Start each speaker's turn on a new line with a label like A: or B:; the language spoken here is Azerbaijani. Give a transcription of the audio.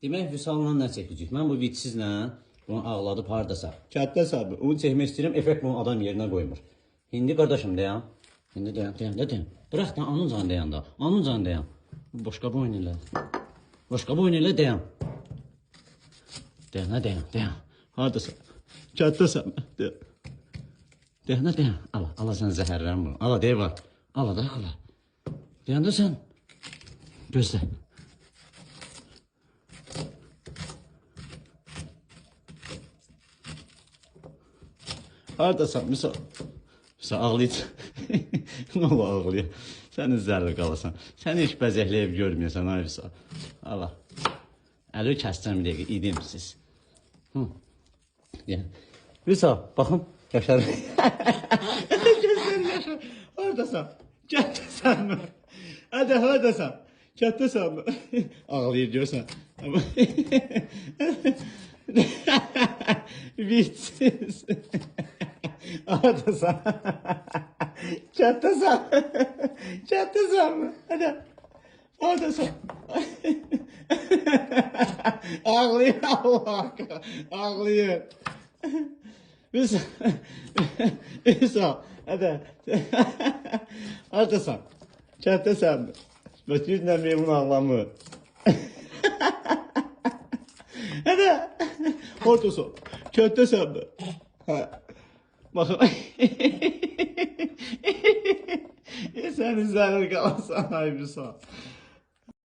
A: Demək Vüsalla nə çəkəcək? Mən bu vitsizlə bunu ağladıb hardasa. Kətdəsən mi? Onu çəkmək istəyirəm, effekt bunu adam yerinə qoymur. İndi qardaşım dayan. İndi dayan, dayan, da dayan. Bırax da anın canı dayan da. Anın canı dayan. Boşqa bu oyun elə. Boşqa bu oyun elə dayan. Dayan, dayan, dayan. Hardasa. Kətdəsən mi? Dayan. Dayan, dayan. Ala, ala sən zəhərlən bunu. Ala deyə var. Ala da, ala. Dayan da sən. Gözlə. Hardasan Vüsal? Vüsal ağlayacaq. Nə ola ağlayır? Sən zərrə qalasan. Səni heç bəzəkləyib görməyəsən ay Vüsal. Ala. Əli kəsəcəm bir dəqiqə, idimsiz. Vüsal, baxın, Yaşar. Gözləri yaşar. Hardasan? Kətdəsənmi? Hədə, hardasan? Kətdəsənmi? Ağlayır görsən. Bitsiz. Hardasan? Kətdəsən? Kətdəsənmi? Hədə. Hardasan? Ağlayır Allah. Ağlayır. Vüsal, hədə. Hardasan? Kətdəsənmi? Bax, yüzlə meymun ağlamır. Hədə. Hardasan? Kətdəsənmi? Hə. Baxın. Səni zərər qalasan, ay Vüsal.